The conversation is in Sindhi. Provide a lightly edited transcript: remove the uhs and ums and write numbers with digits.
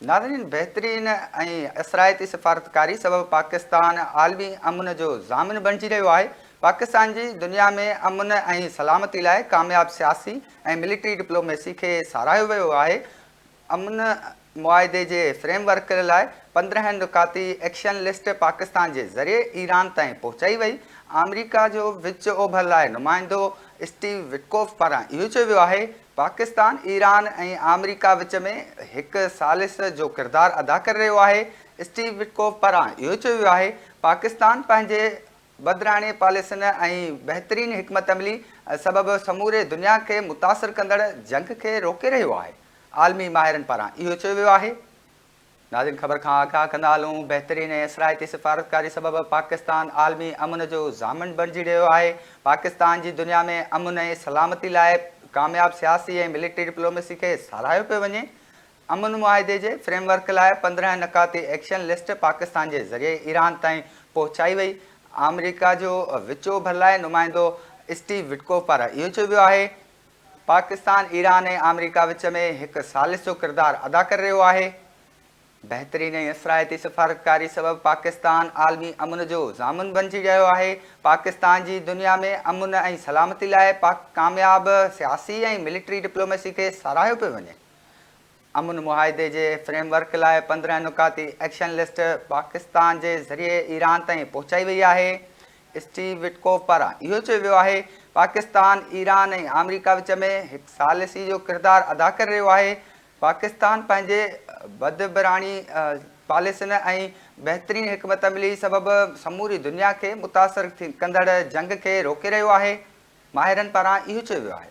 ناظرين بهترين ۽ اثرائتي سفارتڪاري سبب پاڪستان عالمي امن جو ضامن بڻجي رهيو آهي، پاڪستان جي دنيا ۾ امن ۽ سلامتي لاء ڪامياب سياسي ۽ ملٽري ڊپلوميسي کي ساراهيو ويو آهي، امن معاهدي جي فريم ورڪ لاء 15 نڪاتي ايڪشن لسٽ پاڪستان جي ذريعي ايران تائين پهچائي وئي، آمريڪا جو وچ اوڀر لاء نمائندو اسٽيو وٽڪوف پاران اهو چيو ويو آهي پاڪستان ايران ۽ آمريڪا وچ ۾ هڪ ثالث جو ڪردار ادا ڪري رهيو آهي، اسٽيو وٽڪوف پاران اهو چيو ويو آهي پاڪستان پنهنجي بدراڻي پاليسين ۽ بهترين حڪمت عملي سبب سموري دنيا کي متاثر ڪندڙ جنگ کي روڪي رهيو آهي، عالمي ماهرن پاران اهو چيو ويو آهي. ناظرين خبر کان آگاهه ڪندا هلون، بهترين ۽ اثرائتي سفارتڪاري سبب پاڪستان عالمي امن جو ضامن بڻجي رهيو آهي، پاڪستان جي دنيا ۾ امن ۽ سلامتي لاء ڪامياب سياسي ۽ ملٽري ڊپلوميسي کي ساراهيو پيو وڃي، امن معاهدي جي فريم ورڪ لاء 15 نڪاتي ايڪشن لسٽ پاڪستان جي ذريعي ايران تائين پهچائي وئي، آمريڪا جو وچ اوڀر لاء نمائندو اسٽيو وٽڪوف پاران اهو چيو ويو آهي. پاڪستان ايران ۽ آمريڪا وچ ۾ هڪ ثالث جو ڪردار ادا ڪري رهيو آهي. بهترين ۽ اثرائتي سفارتڪاري سبب پاڪستان عالمي امن جو ضامن بنجي رهيو آهي. پاڪستان جي دنيا ۾ امن ۽ سلامتي لاء ڪامياب سياسي ۽ ملٽري ڊپلوميسي کي ساراهيو پيو وڃي. امن معاهدي جي فريم ورڪ لاء 15 نڪاتي ايڪشن لسٽ پاڪستان جي ذريعي ايران تائين پهچائي وئي آهي. اسٽيو وٽڪوف پاران اهو چيو ويو آهي پاڪستان ايران ۽ آمريڪا وچ ۾ هڪ ثالثي جو ڪردار ادا ڪري رهيو آهي. پاڪستان پنهنجي بدبراڻي پاليسين ۽ بهترين حڪمت عملي سبب سموري دنيا کي متاثر ڪندڙ جنگ کي روڪي رهيو آهي. ماهرن پاران اهو چيو ويو آهي.